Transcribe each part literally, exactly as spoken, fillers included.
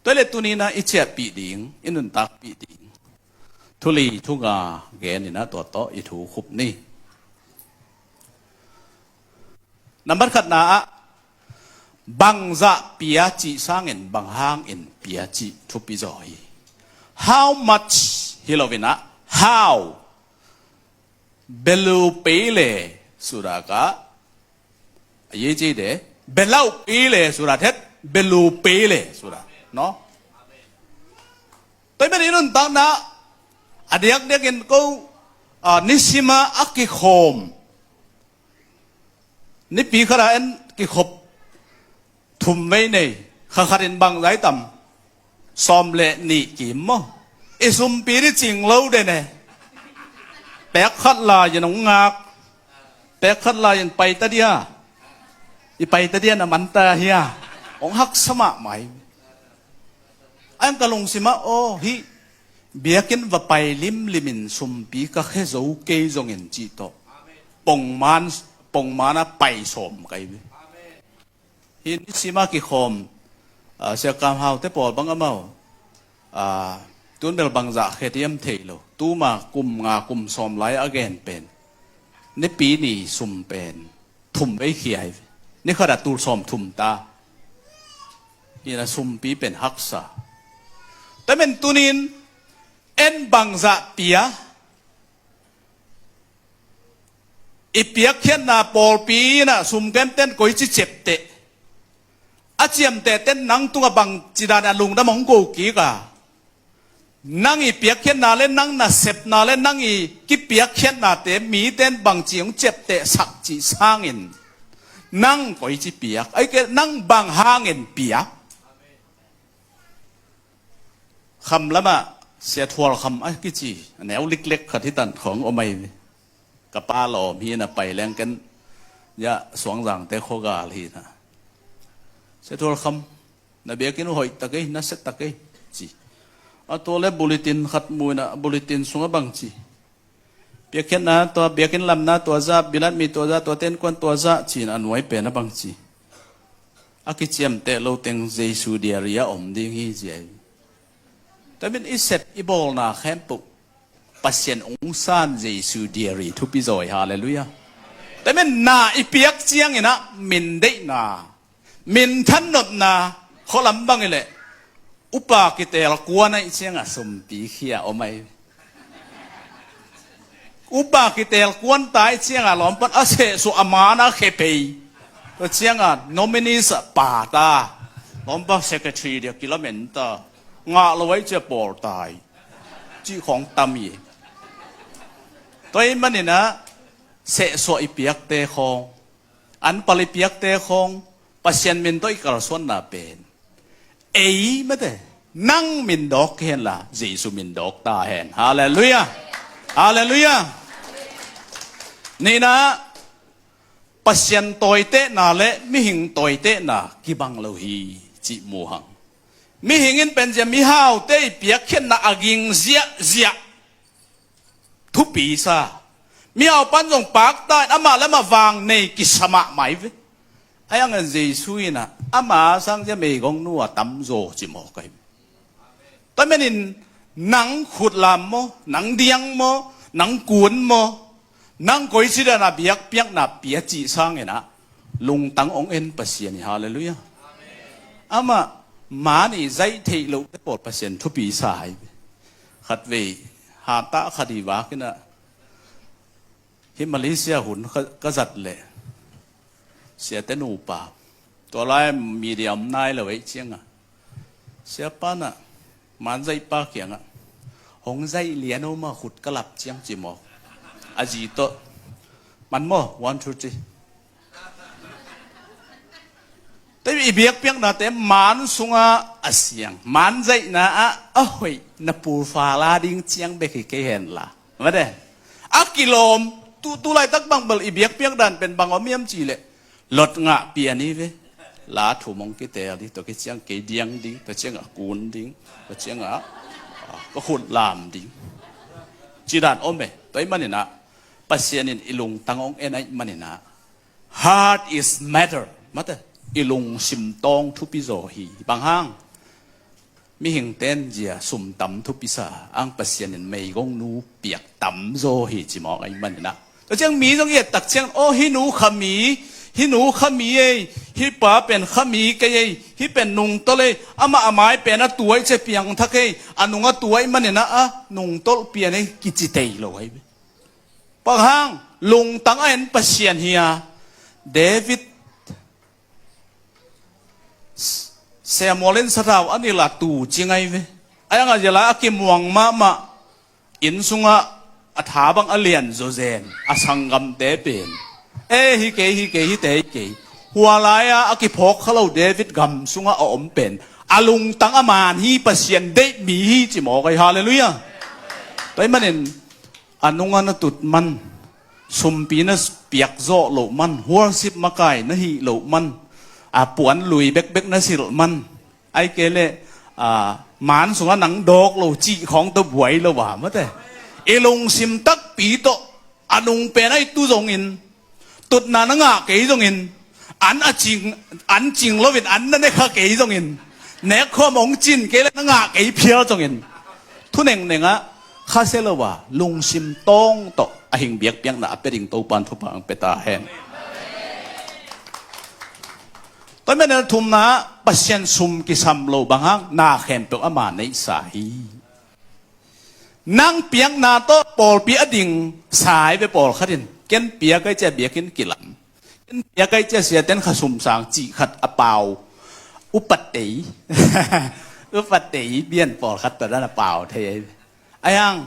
Tua le tuni-in ah i ciahpih ding, i nuntakpih ding thu li thu nga genin ah tua tawh i thu khup ni. Nambat khatna ah bangzah pia cih sangin bang hangin pia cih thupi zaw hi. How much hi loin ah how. Belu pei le sudah ka. A ye ci de belu pei le sudah thet belu pei le sudah no. Tua i man i nuntakna a diakdiakin ko a nisima a kikhawm nipi khata en kikhop thum vei nei, kha khatin bangzah i tam, sawm le nih kim maw? I sumpi ding cing lo den e. Pek khat lai-in hong ngak, pek khat lai-in pai ta dia, i pai ta dia na man ta hia? Hong haksa mahmah hi. A hiang ka lungsim ah aw hih biakinn va pai limlimin sumpi ka khe zo kei zongin cih tawh pongman, pongman a pai sawm kai ve. Hih nisima kikhawm, ah, Sia Kam Hau te pawl bang amau, ah, tun bel bangzah khe diam thei lo. Tuma kum nga kum sawm lai a gen pen nipi ni sum pen thum vei khia hi. Ni khat a tul sawm thum ta. Hih na sumpi pen haksa. Tua i man tunin en bangzah pia. I piakkhiatna pawlpi in ah sumkemten koici ciapteh, a ciamtehten nang tungah bangci dan a lungdam hong ko kik a, nang i piakkhiatna le nang nasepna le nang i kipiakkhiatnate miten bangci hong ciaptehsak cih sangin nang koici piak, ahih kei leh nang bang hangin piak. Kham lamah Sia Thual Kham a kici a neu liklek khat hi tan khawng om ahi ve. Ka pa lawm hi na pai leng ken ya Suangzangte khuagal hi na. Sia Thual Kham, na biakinn uh hoih tak ei, na sia tak ei ci. A tua le bulletin khat mu in ah bulletin sungah bang ci. Piakkhiatna tua, biakinn lamna tua zah, bilat mi tua zah, tua tenkuan tua zah ci-in a nuai pen a bang ci. A kiciamteh lo teng Jesu diari a om ding hi ci ahi. Tua i man i sep i bawlna khempeuh Pasian hong san Jesu diari thupi zaw hi. Halleluiah. Tua i man na i piak ciangin ah min deihna, min thannopna, khualam bang hi leh upa kitel kuan ahih ciangah sumpi khia om ahi. Upa kitel kuan ta ahih ciangah lawmpan a sehsuah a man a khe pei. Tua ciangah nominees ah pa ta. Lawmpa secretary dia kilamen ta. Ngah lo ahih ciah pawl ta hi. Cih khawng tam hi. Tua i manin ah sehsuah i piakte khawng, anpal i piakte khawng, Pasian min tawh i kalsuanna pen ei mate, nang min dawk kei henla Jesu min dawk ta hen. Halleluiah. Halleluiah. Nihna, Pasian tawitehna le mihing tawitehna kibang lo hi cih mu hang. Mihing in pen zia mihaute i piakkhiatna a ging ziahziah thupi sa. Mihau pan zong pakta in amah le amah vang nei kisa mahmah hi ve. Ahi hangin Jesu in ah ama sang zia meigongnu a tamzaw ci mawk ahi. Tua manin nang khutlam maw, nang diang maw, nang kun maw, nang koici dan a biakpiakna pia cih sangin ah lungtang hong en Pasian hi. Halleluiah. Amah man i zaih theih lohte pawl Pasian thupi sa hi. Khatvei hatah khat i vak in ah hih Malaysia hun ka, ka zat leh siate nupa, tua lai media om nai lo ahih ciangah siapa in ah man zaihpa kiangah hong zaih lian aw mah, khut ka lap ciang ci mawk. A zi tawh man maw, one, two, three. Tua i biakpiaknate man sungah a siang, man zaihna ah a hoih na pulfa la ding ciang bek hi kei henla, mate, a kilawm. Tu, tu laitak bang bel i biakpiak dan pen bang om hiam cih leh lot ngah pian hi ve. La thum hong kiteel ding, tua kiciang kei diang ding, tua ciangah kun ding, tua ciangah, ah, ka khut lam ding. Ci dan om e. Tua i manin ah Pasian in i lungtang hong en ahih manin ah heart is matter, mate, i lungsim tawng thupi zaw hi. Bang hang? Mihing ten zia sum tam thupi sa ang, Pasian in meigong nu piak tam zaw hi ci mawk ahih manin ah, tua ciang mi zong i et tak ciang, aw, hih nu kha mi, hih nu kha mi ei, hih pa pen kha mi kei ei, hih pen nungtolh ei, amah a mai pen a tuai cia piangthak ei, a nung a tuai manin ah a nungtolh pian ei kici tei lo ahi ve. Bang hang? Lungtang a en Pasian hi a, David, Samuel in sathau a nilh a tu ci ngai ve. A yang a zia lai a kimuang mahmah, inn sungah a tha bang a lian zawzen a sanggamte pen, e, hi kei, hi kei, hite hi kei. Hua lai-a a kiphawk kha lo David gam sungah a om pen a lungtang a man hi, Pasian deih mi hi ci mawk ahi. Halleluiah. Tua ahih manin a nung a na tut man, sumpi na piak zawh loh man, worship makai na hih loh man, a puan lui bekbek na silh man, ahih kei leh a, man sungah nang dawk lo cih khawng tawh buai lo a, mate. I lungsim takpi tawh a nung pen a i tu zongin, tutna na ngah kei zongin, an a cing, an cing loin an na ne kha kei zongin, nekkhawm hong cin kei leh na ngah kei phial zongin, thunengneng ah khasia lo a lungsim tawng tawh a hing biakpiakna a pia ding Topan thupha hong pia ta hen. Tua ahih manin a thumna ah, Pasian sum kisam lo bang hang? Na khempeuh ama neihsa hi. Nang piakna tawh pawlpi a ding sa hi ve. Pawlkhat in, ken piak ai cia biakinn kilam, ken piak ai cia siaten kha sum sang cih khat a pau, upatei, upatei bian pawlkhat tawh dan a pau thei ahi ve. Ahi hang,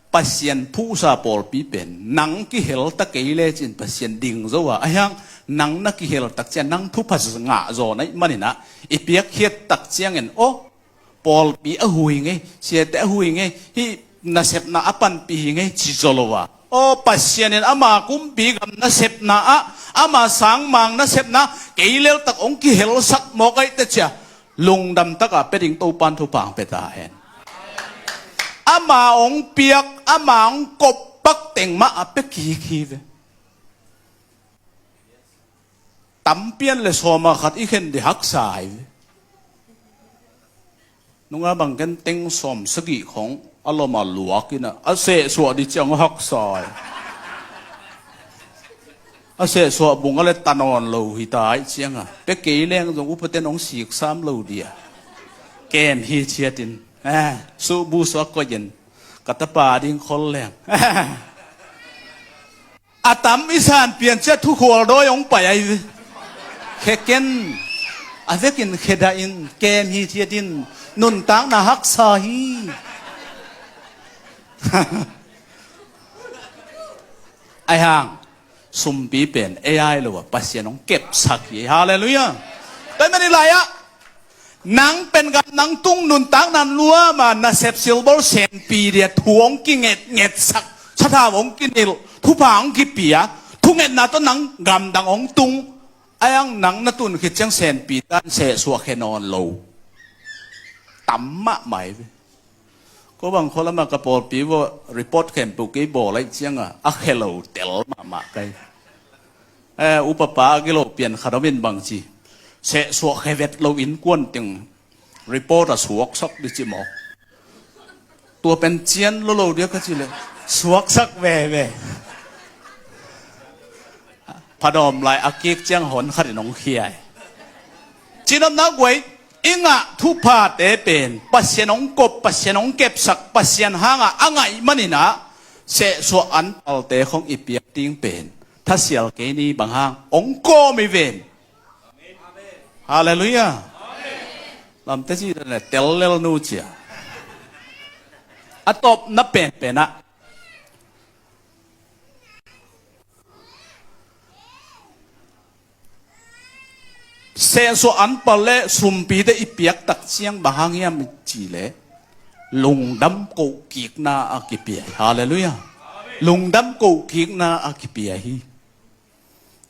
Pasian phuhsa pawlpi pen nang kihel ta kei lecin Pasian ding zo a, ahi hang, nang na kihel tak ciang nang thupha ngah zaw na hih manin ah, i piakkhiat tak ciangin, aw, pawlpi a hui ngei, siate a hui ngei, hih nasepna a panpih hi ngei ci zaw lo a, aw, Pasian in ama kumpi gam nasepna ah, ama sangmang nasepna kei leltak hong kihelsak mawk ahi teh cia, lungdam taka pia ding Topan thupha hong pia ta hen. Ama hong piak, ama hong kop pak teng mah a pia kik hi ve. Tampian le sawma khat i khen dih haksa hi ve. Nunga bang ken teng sawm sagih khawng a lawm a luak in ah, a sehsuah dih ciang a haksa hi. A sehsuah bung a le ta nawn lo hi ta ahih ciang a, pia kei leng zong upaten hong siksam lo dih a, kem hi ciatin, eh, suhbu suak koih in ka tapa ding khol leng. A tam i san pian ciah thukhual dawi hong pai ahi ve. Khe ken, a vekin khe dah in, kem hi ciatin, nuntakna haksa hi. Ahi hang, sumpi pen ei ai lo a Pasian hong kepsak hi. Halleluiah. Tua ahih manin lai-ah, nang pen gam nang tung nuntakna nuam a nasep silbawl senpi dih a thu hong kingetngetsak, sathau hong kinilh, thupha hong kipia, thungetna tawh nang gamdang hong tung, ahi hang nang na tun khit ciang senpi tan sehsuah khe nawn lo. Tam mahmah hi ve. Ko bang khualam ah ka pawlpi vua report khempeuh kei bawl ahih ciang a, a khe lo tel mahmah ka hi. Eh, upapa a gilo pian khat om in bang ci, sehsuah khe vet lo innkuan teng report a suaksak dih ci mawk. Tua pen cian lo lo dia ka ci leh suaksak veve. Phadawm lai a kik ciang hon khat in hong khia hi. Cinopna guai, i ngah thuphate pen Pasian hong kop, Pasian hong kepsak, Pasian hangah a ngaih manin ah, sehsuah anpalte khong i piak ding pen thasial kei ni. Bang hang? Hong kawm hi ven. Halleluiah. Lamte ci dan le tel lel nu cia. A tawpna penpen ah, sehsuah anpal le sumpite i piak tak ciang bang hang hiam cih leh lungdam kohkikna a kipia hi. Halleluiah. Lungdam kohkikna a kipia hi.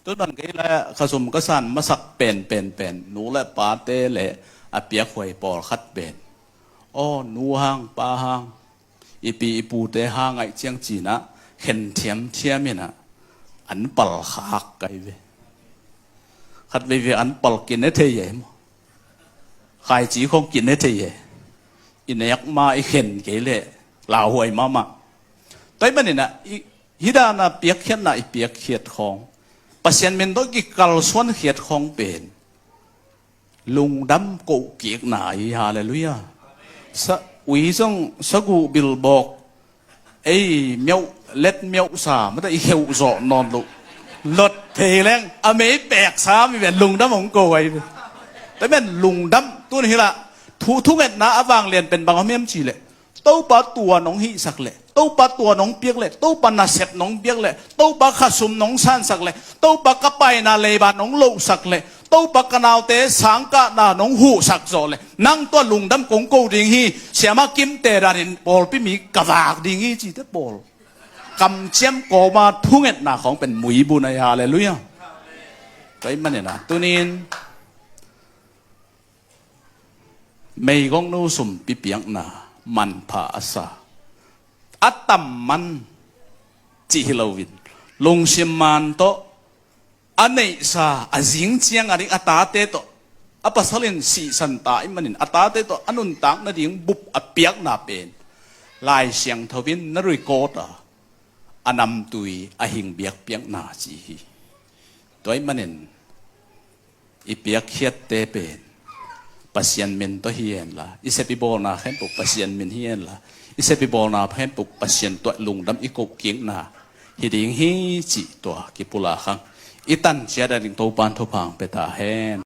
Tun bang kei lai-ah ka sum ka san masak penpenpen, nu le pate le a piakhuai pawlkhat pen, aw, nu hang, pa hang, i pi i pute hang ahih ciang ci-in ah khen thiamthiam in ah, anpal khak ka hi ve. Khat veivei anpal kine thei e maw? Khaici khong kine thei e. i nek ma i khen kei leh lauhuai mahmah. Tua ahih manin ah, i, hih dan a piakkhiatna i piakkhiat khawng, Pasian min tawh kikalsuan khiat khawng pen lungdam kohkikna hi. Halleluiah. Sa, ui zong sagu bilbawk, ei miauh, let miauh sa mata i kheuh zawh nawn loh, lot thei leng a mei pek sa mi pen lungdam hong ko ahi ve. Tua pen lungdam tun hi lah. Thu, thungetna a vanglian pen bang om hiam cih leh, Topa tua nong hihsak leh, Topa tua nong piak leh, Topa nasep nong piak leh, Topa khasum nong sansak leh, Topa ka paina leiba nong lohsak leh, Topa ka naute sangkahna nong huhsak zawh leh, nang tua lungdam kong ko ding hi. Siamah Kimte danin pawlpi mi ka vak ding hi cihte pawl kamciam kawma thungetna khawng pen muibun ahi. Halleluiah. Tua ahih manin ah, tunin meigongnu sumpi piakna manpha a sa, a tam man cih hi loin, lungsim man tawh a neihsa a zing ciang a ding a tate tawh, a pasal in sihsan ta ahih manin a tate tawh a nuntak nading bup a piakna pen Lai Siangtho in na record a, a namtui a hing biakpiakna ci hi. Tua ahih manin i piakkhiatte pen Pasian min tawh hi henla, i sep i bawlna khempeuh Pasian min hi henla, i sep i bawlna khempeuh Pasian tawh lungdam i kohkikna hi ding hi cih tua kipulak hang. I tan ciat a ding Topa'n thupha hong pia ta hen.